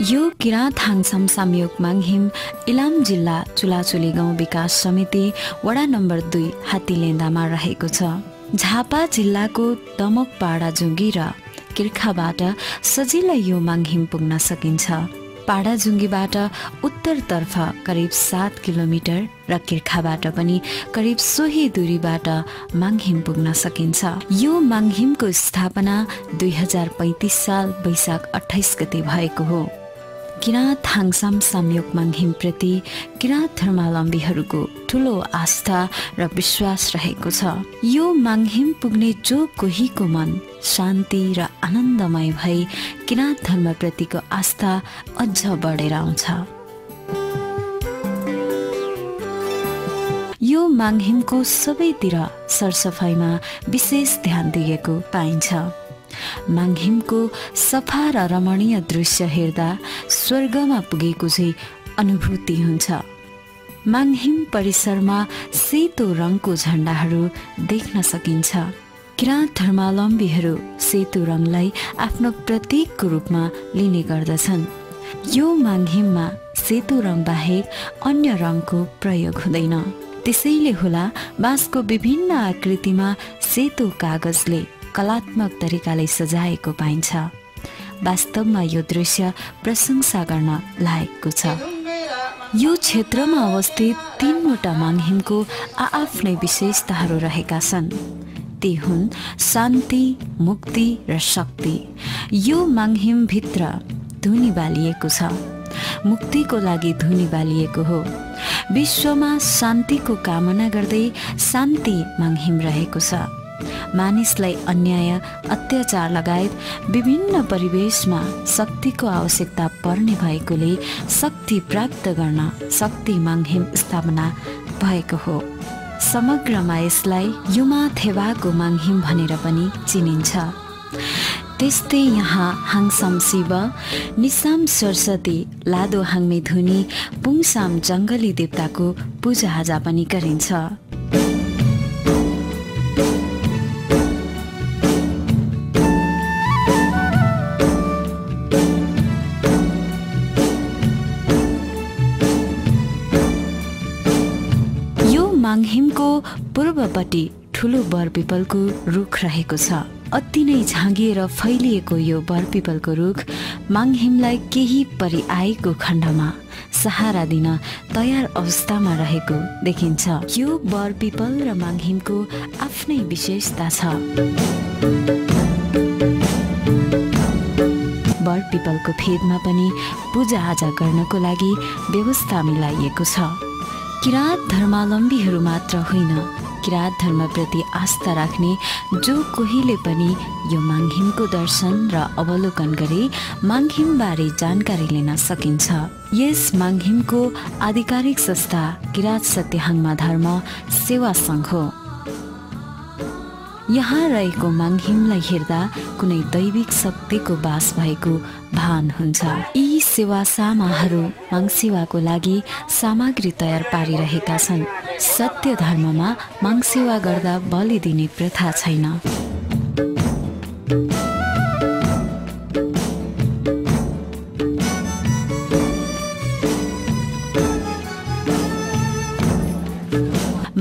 यो किराँत थाङसम सामयोग माङहिम इलाम जिल्ला चुलाचुली गाउँ विकास समिति वडा नम्बर 2 हात्तीलेन्दामा रहेको छ। झापा जिल्लाको दमक पाडाजुङ्गी र किर्खाबाट सजिलै यो माङहिम पुग्न सकिन्छ। पाडाजुङ्गीबाट उत्तरतर्फ करिब 7 किलोमिटर र किर्खाबाट पनि करिब सोही दूरीबाट माङहिम पुग्न सकिन्छ। यो माङहिमको स्थापना 2035 साल वैशाख 28 गते भएको हो। किराँत थाङसम सामयोग माङहिम प्रति किराँत धर्मावलम्बीहरूको ठुलो आस्था र विश्वास रहेको छ। यो माङहिम पुग्ने जो कोहीको मन शान्ति र आनन्दमय भई किराँत धर्मप्रतिको आस्था अझ बढेर आउँछ। यो माङहिमको सबैतिर सरसफाइमा विशेष ध्यान दिएको पाइन्छ। माङहिमको सफा र रमणीय दृश्य हेर्दा स्वर्गमा पुगेको चाहिँ अनुभूति हुन्छ। माङहिम परिसरमा सेतो रङको झण्डाहरू देख्न सकिन्छ। किराँत धर्मावलम्बीहरू सेतो रङलाई आफ्नो प्रतीकको रूपमा लिने गर्दछन्। यो माङहिममा सेतो रङ बाहेक अन्य रङको प्रयोग हुँदैन। त्यसैले होला बाँसको विभिन्न आकृतिमा सेतो कागजले कलात्मक तरिकाले सजाएको पाइन्छ। वास्तवमा यो दृश्य प्रशंसा गर्न लायकको छ। यो क्षेत्रमा अवस्थित 3वटा माङहिमको आआफ्नै विशेषताहरू रहेका छन्। ती हुन् शान्ति, मुक्ति र शक्ति। यो माङहिमभित्र धुनी बालिएको छ। मुक्तिको लागि धुनी बालिएको हो। विश्वमा शान्तिको कामना गर्दै शान्ति माङहिम रहेको छ। मानिसलाई अन्याय, अत्याचार लगायत विभिन्न परिवेशमा शक्तिको आवश्यकता पर्ने भएकोले शक्ति प्राप्त गर्न शक्ति माङहिम स्थापना भएको हो। समग्रमा यसलाई युमा थेवाको माङहिम भनेर पनि चिनिन्छ। त्यस्तै यहाँ हाङसाम शिव, निसाम सरस्वती, लादो हाङमे धुनी, पुङसाम जङ्गली देवताको पूजाआजा पनि गरिन्छ। यो माङहिमको पूर्वपट्टि ठुलो बरपिपलको रुख रहेको छ। अति नै झाँगिएर फैलिएको यो बरपिपलको रुख माङहिमलाई केही परिआएको खण्डमा सहारा दिन तयार अवस्थामा रहेको देखिन्छ। यो बरपिपल र माङहिमको आफ्नै विशेषता छ। बरपिपलको फेदमा पनि पूजाआजा गर्नको लागि व्यवस्था मिलाइएको छ। किराँत धर्मावलम्बीहरू मात्र होइन, किराँत धर्मप्रति आस्था राख्ने जो कोहीले पनि यो माङहिमको दर्शन र अवलोकन गरी माङहिमबारे जानकारी लिन सकिन्छ। यस माङहिमको आधिकारिक संस्था किराँत सत्यहाङमा धर्म सेवा सङ्घ हो। यहाँ रहेको माङहिमलाई हेर्दा कुनै दैविक शक्तिको वास भएको भान हुन्छ। यी सेवासामाहरू माङसेवाको लागि सामग्री तयार पारिरहेका छन्। सत्य धर्ममा माङसेवा गर्दा बलि दिने प्रथा छैन।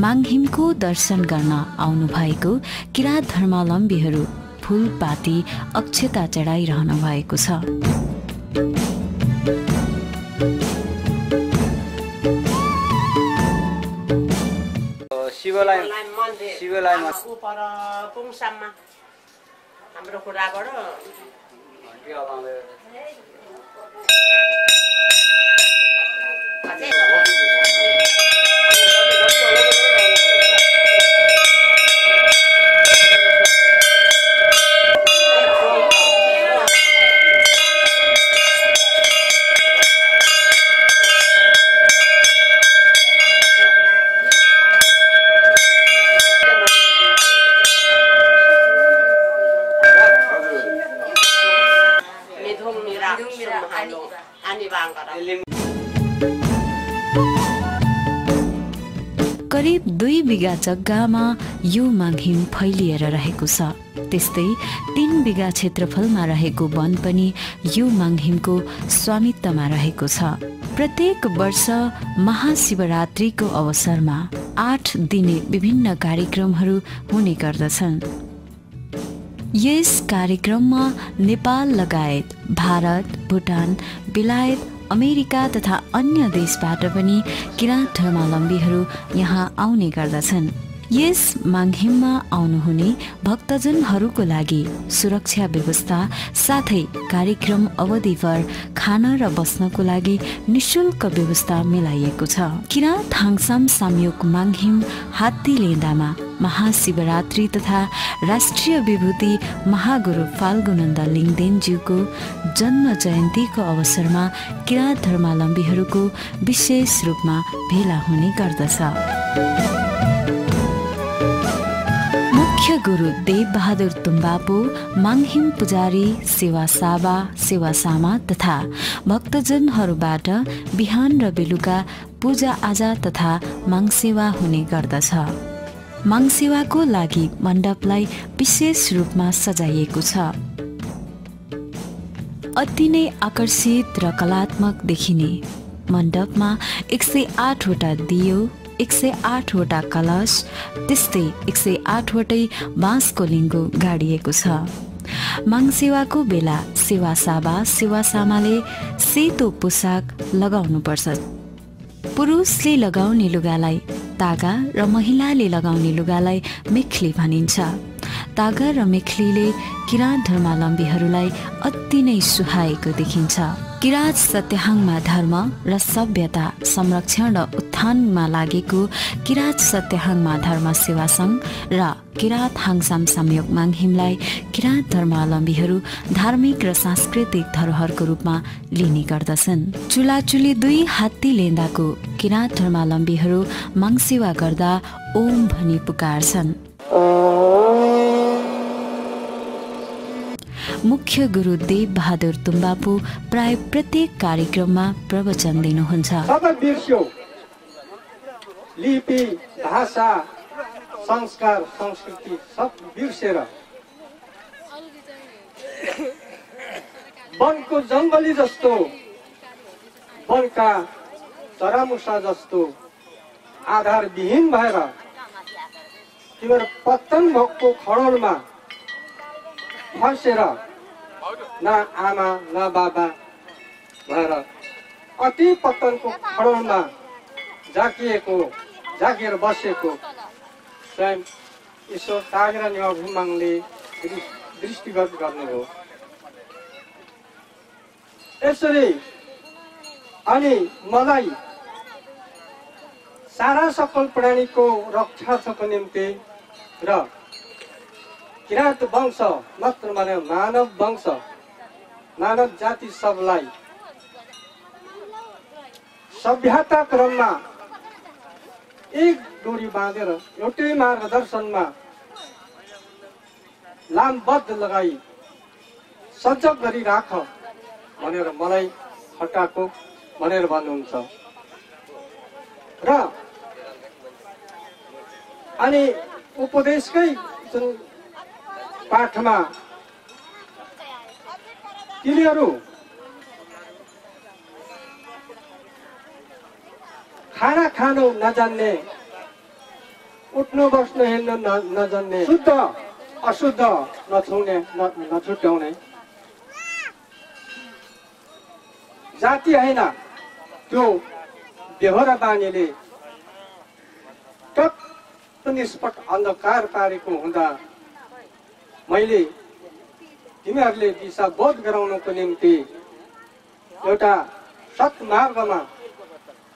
माङहिमको दर्शन गर्न आउनु भएको किराँत धर्मावलम्बीहरू फूलपाती अक्षता चढाइरहनु भएको छ। शिवलाईमा उपर पुङसाममा हाम्रो खुराबाट करिब 2 बिघा जग्गामा यो माङहिम फैलिएर रहेको छ। त्यस्तै 3 बिघा क्षेत्रफलमा रहेको वन पनि यो माङहिमको स्वामित्वमा रहेको छ। प्रत्येक वर्ष महाशिवरात्रिको अवसरमा 8 दिने विभिन्न कार्यक्रमहरू हुने गर्दछन्। यस कार्यक्रममा नेपाल लगायत भारत, भुटान, बेलायत, अमेरिका तथा अन्य देशबाट पनि किराँत धर्मावलम्बीहरू यहाँ आउने गर्दछन्। यस माङहिममा आउनुहुने भक्तजनहरूको लागि सुरक्षा व्यवस्था साथै कार्यक्रम अवधिभर खान र बस्नको लागि निशुल्क व्यवस्था मिलाइएको छ। किराँत हाङसाम साम्योक माङहिम हात्तीलेन्दामा महाशिवरात्रि तथा राष्ट्रिय विभूति महागुरु फाल्गुनन्द लिङदेनज्यूको जन्म जयन्तीको अवसरमा किराँत धर्मावलम्बीहरूको विशेष रूपमा भेला हुने गर्दछ। मुख्य गुरु देवबहादुर तुम्बापो, माङहिम पुजारी, सेवासामा तथा भक्तजनहरूबाट बिहान र बेलुका पूजाआजा तथा माङसेवा हुने गर्दछ। माङसेवाको लागि मण्डपलाई विशेष रूपमा सजाइएको छ। अति नै आकर्षित र कलात्मक देखिने मण्डपमा 108 वटा दियो, 108 वटा कलश, त्यस्तै 108 वटै बाँसको लिङ्गो गाडिएको छ। मङसेवाको बेला सेवासामाले सेतो पोसाक लगाउनुपर्छ। पुरुषले लगाउने लुगालाई तागा र महिलाले लगाउने लुगालाई मेखली भनिन्छ। तागा र मेखलीले किराँत धर्मावलम्बीहरूलाई अति नै सुहाएको देखिन्छ। किराँत सत्याहाङमा धर्म र सभ्यता संरक्षण र उत्थानमा लागेको किराँत सत्याहाङमा धर्म सेवा सङ्घ र किराँत हाङसाम संयोग माङहिमलाई किराँत धर्मावलम्बीहरू धार्मिक र सांस्कृतिक धरोहरको रूपमा लिने गर्दछन्। चुलाचुली 2 हात्ती लेन्दाको किराँत धर्मावलम्बीहरू मङसेवा गर्दा ओम भनी पुकार्छन्। मुख्य गुरु देव बहादुर तुम्बापु प्राय प्रत्येक कार्यक्रममा प्रवचन दिनुहुन्छ। सबै बिर्स्यो, लिपि, भाषा, संस्कार, संस्कृति सब बिर्सेर वनको जङ्गली जस्तो, वनका चरामुसा जस्तो आधारविहीन भएर तिम्रो पतन भएको खडलमा फसेर न आमा न बाबा भएर अति पतनको खडलमा जाकिएर बसेको स्वयं ईश्वर तागेर निवाङले दृष्टिगत गर्नुभयो। यसरी अनि मलाई सारा सकल प्राणीको रक्षाको निम्ति र किराँत वंश मात्र माने मानव वंश, मानव जाति सबलाई सभ्यता क्रममा एक डोरी बाँधेर एउटै मार्गदर्शनमा लामबद्ध लगाई सजग गरी राख भनेर मलाई हटाएको भनेर भन्नुहुन्छ। र अनि उपदेशकै जुन पाठमा तिनीहरू खाना खानु नजान्ने, उठ्नु बस्नु हिँड्नु नजान्ने, शुद्ध अशुद्ध नछुने नछुट्याउने जाति होइन, त्यो बेहोरा बानीले टक्क निष्पट अन्धकार पारेको हुँदा मैले तिमीहरूले दिशा बोध गराउनको निम्ति एउटा सत्मार्गमा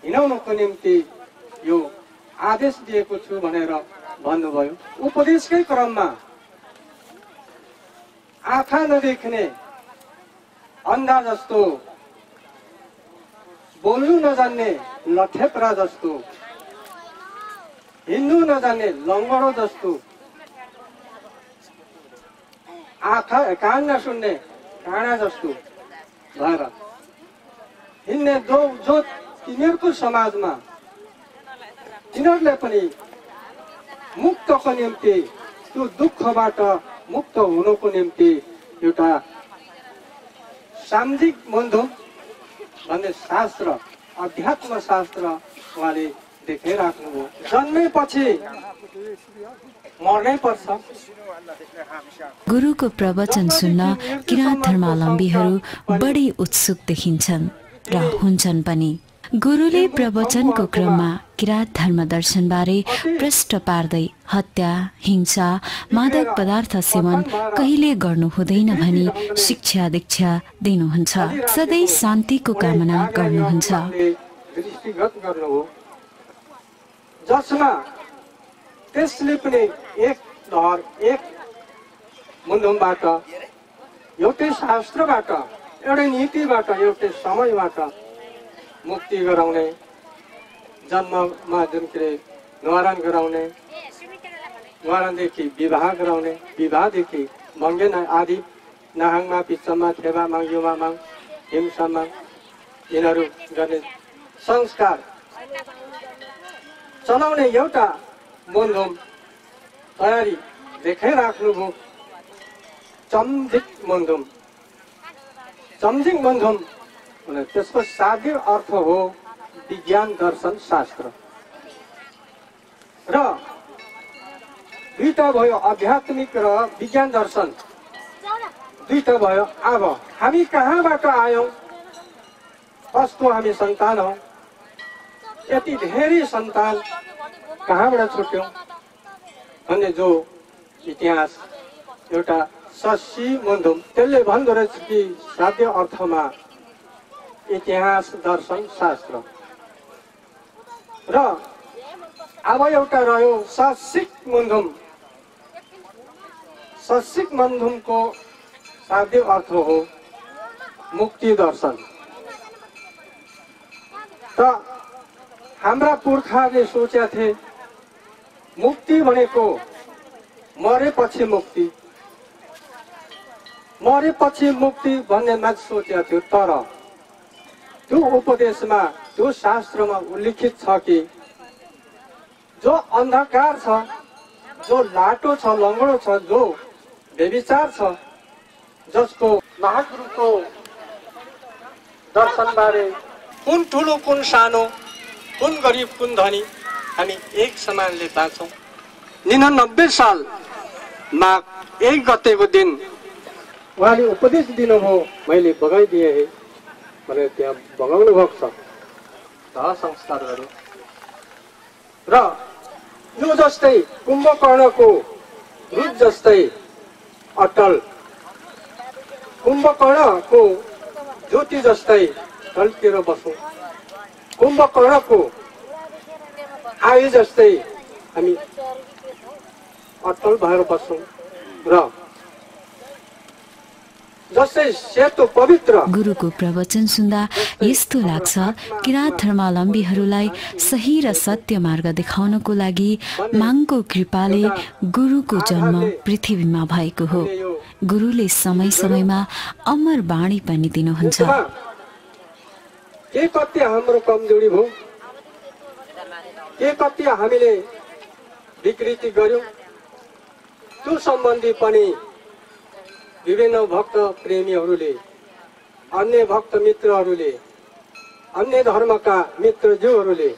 हिँडाउनको निम्ति यो आदेश दिएको छु भनेर भन्नुभयो। उपदेशकै क्रममा आँखा नदेख्ने अन्धा जस्तो, बोल्नु नजान्ने लठेप्रा जस्तो, हिँड्नु नजान्ने लङ्गडो जस्तो, आँखा कान नसुन्ने काँडा जस्तो भएर हिँड्ने जो तिनीहरूको समाजमा तिनीहरूले पनि मुक्तको निम्ति, त्यो दुःखबाट मुक्त हुनुको निम्ति एउटा सामाजिक बन्धु भन्ने शास्त्र, अध्यात्म शास्त्र उहाँले देखाइराख्नुभयो। जन्मेपछि मर्नै पर्छ। गुरुको प्रवचन सुन्न किराँत धर्मावलम्बीहरू बढी उत्सुक देखिन्छन् र हुन्छन् पनि। गुरुले प्रवचनको क्रममा किराँत धर्म दर्शनबारे प्रष्ट पार्दै हत्या, हिंसा, मादक पदार्थ सेवन कहिले गर्नु हुँदैन भनी शिक्षा दीक्षा दिनुहुन्छ। सधैँ शान्तिको कामना गर्नुहुन्छ। जसमा त्यसले पनि एक लहर, एक मुन्दुमबाट, एउटै शास्त्रबाट, एउटै नीतिबाट, एउटै समयबाट मुक्ति गराउने, जन्ममा जुन के निवारण गराउने, निवारणदेखि विवाह गराउने, विवाहदेखि मङ्गेन आदि नाहाङमा, पिच्चमा, थेबामा, युमामा, हिमसामा यिनीहरू गर्ने संस्कार चलाउने एउटा बन्धुम तयारी देखाइराख्नुभयो। चम्जिक बन्धुम, चम्जिक बन्धुम भने त्यसको शाब्दिक अर्थ हो विज्ञान दर्शन शास्त्र। र दुईटा भयो, आध्यात्मिक र विज्ञान दर्शन। दुईटा भयो। अब हामी कहाँबाट आयौँ, कसको हामी सन्तान हौ, यति धेरै सन्तान कहाँबाट छुट्यौँ भन्ने जो इतिहास एउटा ससी मुन्धुम त्यसले भन्दो रहेछ कि साध्य अर्थमा इतिहास दर्शन शास्त्र। र अब एउटा रह्यो ससिक मुन्धुम। ससिक मुन्धुमको शाब्दिक अर्थ हो मुक्ति दर्शन। र हाम्रा पुर्खाले सोचेका थिए मुक्ति भनेको मरेपछि मुक्ति, मरेपछि मुक्ति भन्ने मान्छे सोचेको थियो। तर त्यो उपदेशमा त्यो शास्त्रमा उल्लिखित छ कि जो अन्धकार छ, जो लाटो छ, लङ्गडो छ, जो व्यभिचार छ, जसको महागुरुको दर्शनबारे कुन ठुलो कुन सानो, कुन गरिब कुन धनी हामी एक समानले बाँच्छौँ। 99 साल माघ 1 गतेको दिन उहाँले उपदेश दिनुभयो, मैले बगाइदिएँ है भनेर त्यहाँ बगाउनु भएको छ। दाह संस्कार गर्यो। र यो जस्तै कुम्भकर्णको रूप जस्तै अटल, कुम्भकर्णको ज्योति जस्तै ढल्केर बसौँ, कुम्भकर्णको आयु जस्तै हामी अटल भएर बसौँ। र जस्तै सेतो पवित्र गुरुको प्रवचन सुन्दा यस्तो लाग्छ किराँत धर्मावलम्बीहरूलाई सही र सत्य मार्ग देखाउनको लागि माङको कृपाले गुरुको जन्म पृथ्वीमा भएको हो। गुरुले समय समयमा अमर बाणी पनि दिनुहुन्छ। के कति हाम्रो कमजोरी भयो, के कति हामीले विकृति गर्यौं, त्यो सम्बन्धी पनि विभिन्न भक्त प्रेमीहरूले, अन्य भक्त मित्रहरूले, अन्य धर्मका मित्रज्यूहरूले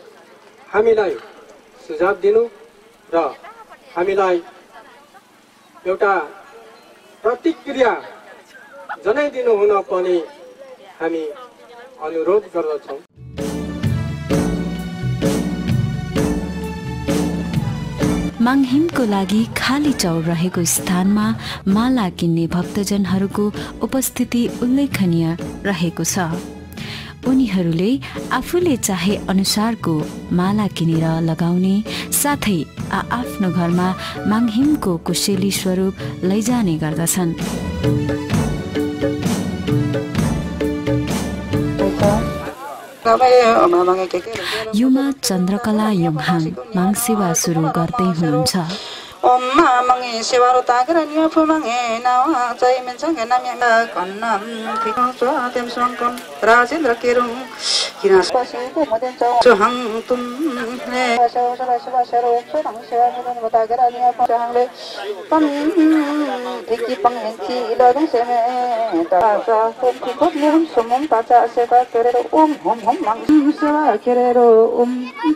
हामीलाई सुझाव दिनु र हामीलाई एउटा प्रतिक्रिया जनाइदिनु हुन पनि हामी अनुरोध गर्दछौँ। माङहिमको लागि खाली चौर रहेको स्थानमा माला किन्ने भक्तजनहरूको उपस्थिति उल्लेखनीय रहेको छ। उनीहरूले आफूले चाहे अनुसारको माला किनेर लगाउने साथै आफ्नो घरमा माङहिमको कुशेली स्वरूप लैजाने गर्दछन्। युमा चन्द्रकला योङहाङ माङ सेवा सुरु गर्दै हुनुहुन्छ। ओम मामंगे सेवारो तागरनिया फुमंगे नावा चाहिँ मेन्संगे नाम्या कन्नम थिको स्वातेम संकन राजेन्द्र केरुङ किना स्पसिको मदेन चहङ तुम ने सरो सोरङ सेवा मदन बतागरनिया फुमंगे पन थिकी पंगेन्ची लदङ सेमे तासा थिको निम सुमम पाचा सेवा केरेरो ओम हम हम मंग सेवा केरेरो Om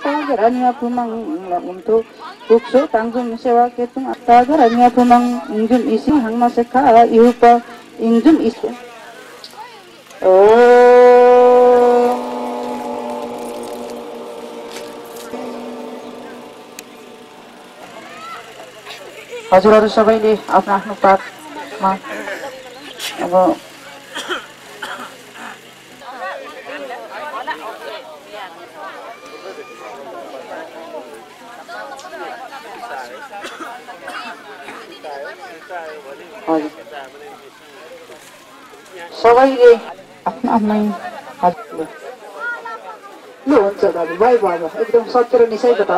तागरनिया फुमंग उमतो ukso tangjum sewa ketung tagaranya pumang ingjum isi hangma sekha yupa ingjum isi हजुरहरु सबैले आफ्नो आफ्नो पाठमा अब सबैले आफ्नो आफ्नो ल हुन्छ दाजु बाई बाबा एकदम सत्य र निसाइबाट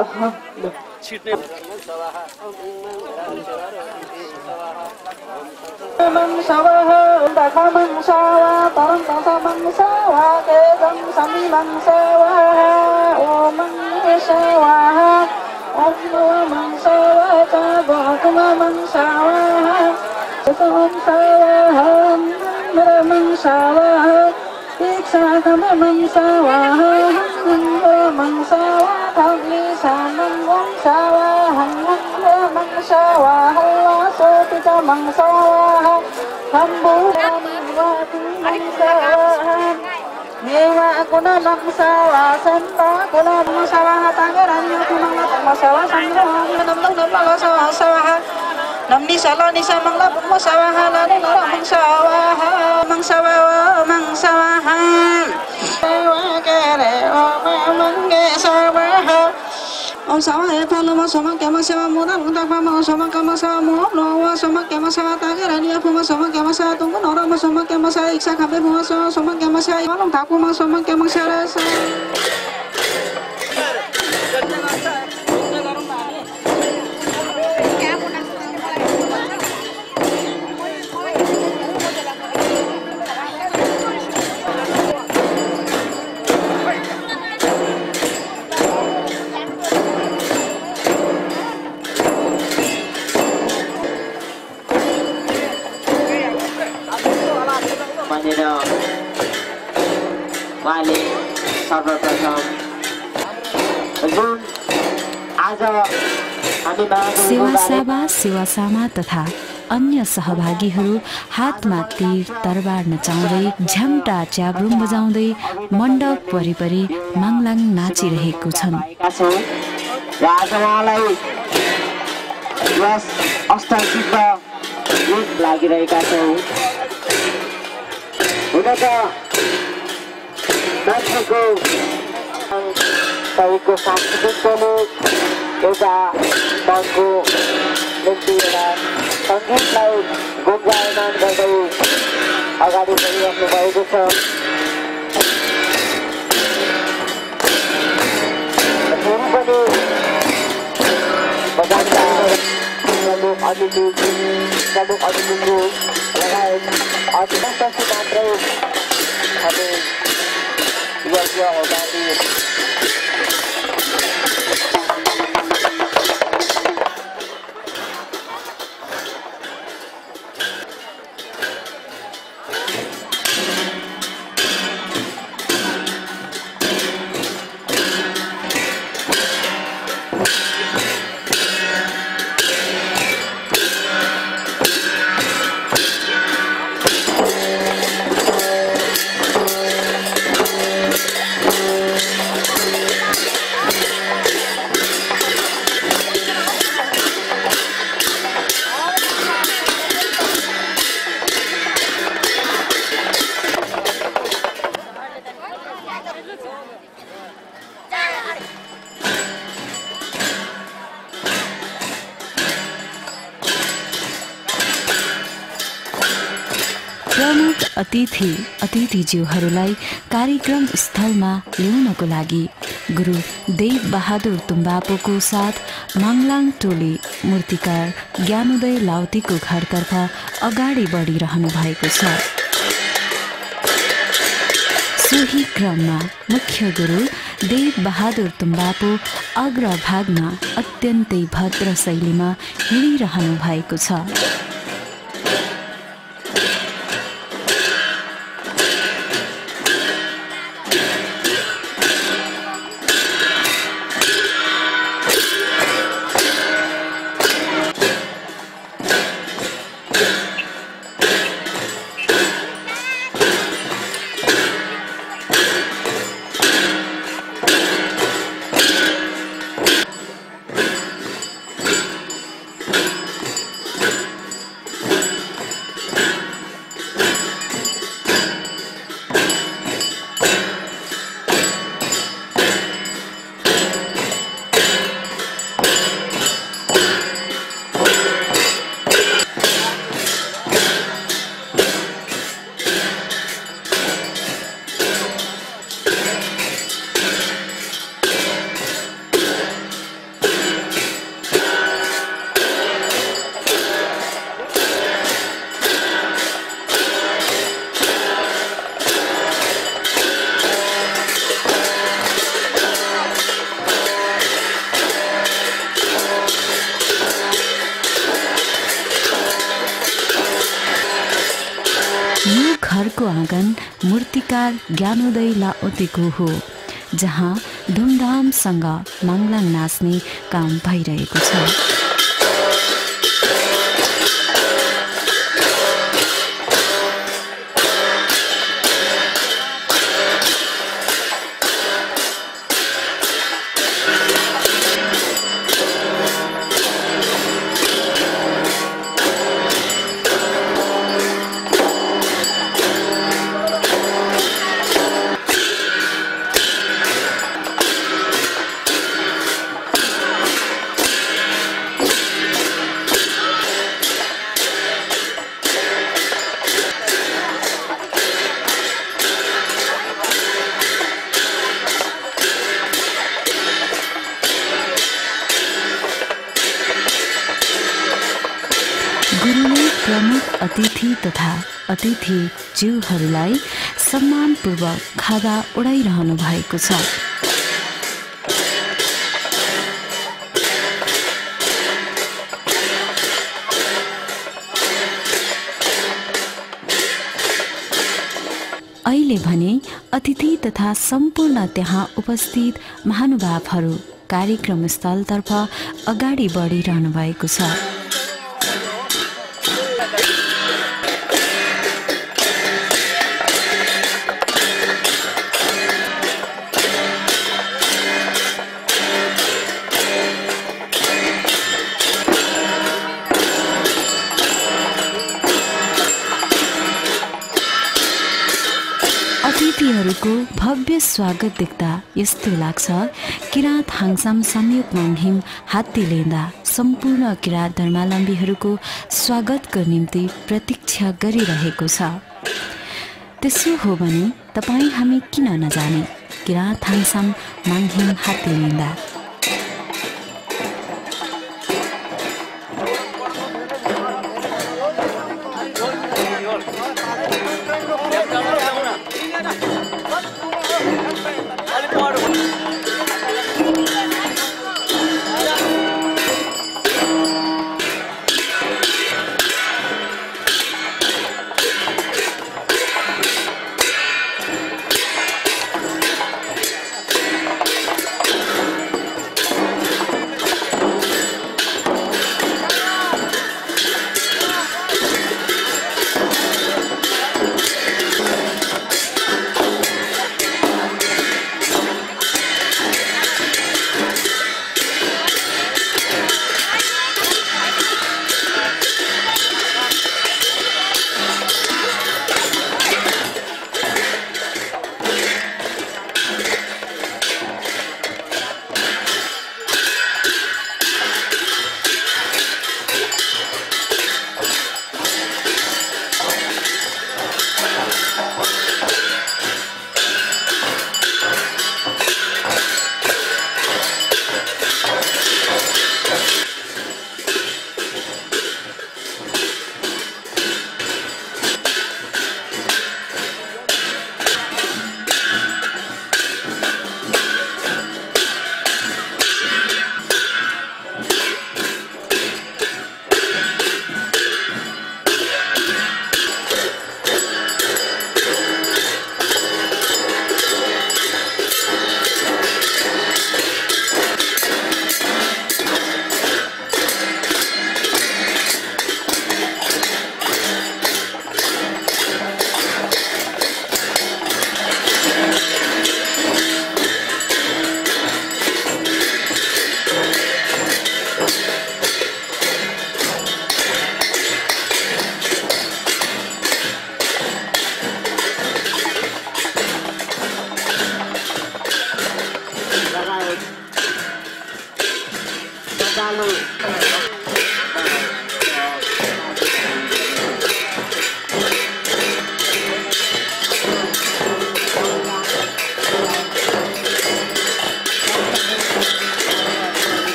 मङ सवाह दाखा मङ सवा तरङ तसा मङ सवा केदम समी मङ सवा ओ मङ सवा ओम मङ सवा चा बकुम मङ सवा ओम सवा मङ सवा एक साथ मङ सवा मङ सवा थगली सा मङ सवा मङ सवा हल्ला सोति mangsawaha hamburan wati mangsawahan Nyewa kuna mangsawa senta kuna mangsawaha tangeran yaitu mangsawa sandra mangsawaha namni sala nisa mangla mangsawaha lani nara mangsawaha mangsawaha Ewa kere oma mangge sawaha Om sawa eta lama sama kema sawa mudan untuk pama sama kema sawa muap lawa sama kema sawa tageran ya puma sama kema sawa tunggu nora sama kema sawa iksa kabe puma sama kema sawa malam taku sama kema sawa उहाँले सर्वप्रथम जुन आज सेवासावा सेवासामा तथा अन्य सहभागीहरू हातमा तीर तरबार नचाउँदै झ्याम्टा च्याब्रुङ बजाउँदै मण्डप वरिपरि माङलाङ नाचिरहेको छन् र आज उहाँलाई यस अष्टसिद्ध गीत लागिरहेका छौँ हुन त नाचेको तपाईँको सांस्कृतिक एउटा मनको निम्ति एउटा सङ्गीतलाई गुन्जायमान गर्दै अगाडि बढिराख्नु भएको छ फेरि पनि बजारका प्रमुख अतिथिको लगायत अधिकांश मात्रै हामी यज्ञ अगाडि प्रमुख अतिथिज्यूहरूलाई कार्यक्रम स्थलमा ल्याउनको लागि गुरु देव बहादुर तुम्बापोको साथ माङलाङ टोली मूर्तिकार ज्ञानोदय लाउतीको घरतर्फ अगाडि बढिरहनु भएको छ। सोही क्रममा मुख्य गुरु देव बहादुर तुम्बापो अग्रभागमा अत्यन्तै भद्र शैलीमा हिँडिरहनु भएको छ। घरको आँगन मूर्तिकार ज्ञानोदय लाउतीको हो, जहाँ धुमधामसँग माङलाङ नाच्ने काम भइरहेको छ। गुरुले प्रमुख अतिथि तथा अतिथि ज्यूहरूलाई सम्मानपूर्वक खादा उडाइरहनु भएको छ। अहिले भने अतिथि तथा सम्पूर्ण त्यहाँ उपस्थित महानुभावहरू कार्यक्रम स्थलतर्फ अगाडि बढिरहनु भएको छ। अतिथिहरूको भव्य स्वागत देख्दा यस्तो लाग्छ किराँत हाङसाम संयुक्त माङहिम हात्तीलेन्दा सम्पूर्ण किराँत धर्मावलम्बीहरूको स्वागतको निम्ति प्रतीक्षा गरिरहेको छ। त्यसो हो भने तपाईँ हामी किन नजाने किराँत हाङसाम माङहिम हात्तीलेन्दा।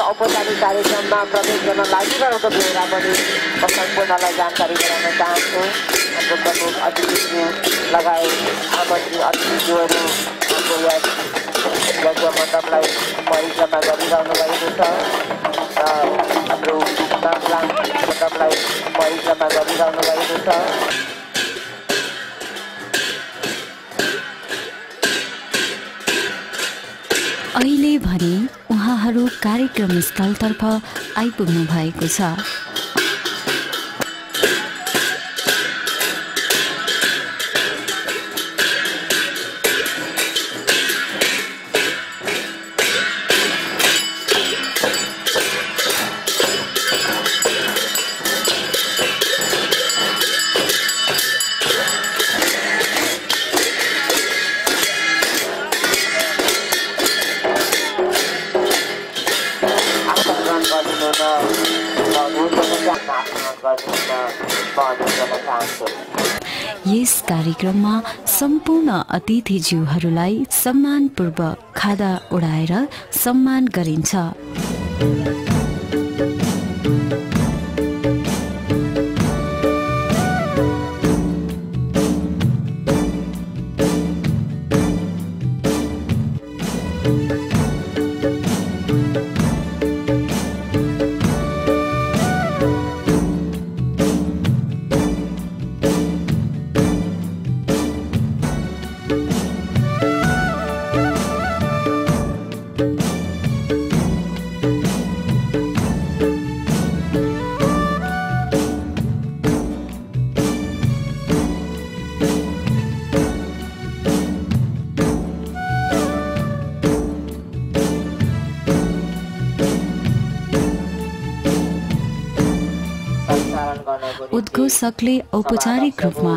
औपचारिक कार्यक्रममा प्रवेश गर्न लागिरहेको बेला पनि सम्पूर्णलाई जानकारी गराउन चाहन्छु। हाम्रो प्रमुख अतिथिज्यू लगायत आमन्त्रित अतिथिज्यूहरू हाम्रो यस यज्ञ मण्डपलाई परिक्रमा गरिरहनु भएको छ र हाम्रो मण्डपलाई परिक्रमा गरिरहनु भएको छ। अहिले भने उहाँहरू कार्यक्रम स्थलतर्फ आइपुग्नु भएको छ। अनुरोध गर्न चाहन्छु। यस कार्यक्रममा सम्पूर्ण अतिथिज्यूहरूलाई सम्मानपूर्वक खादा उडाएर सम्मान गरिन्छ। उद्घोषकले औपचारिक रूपमा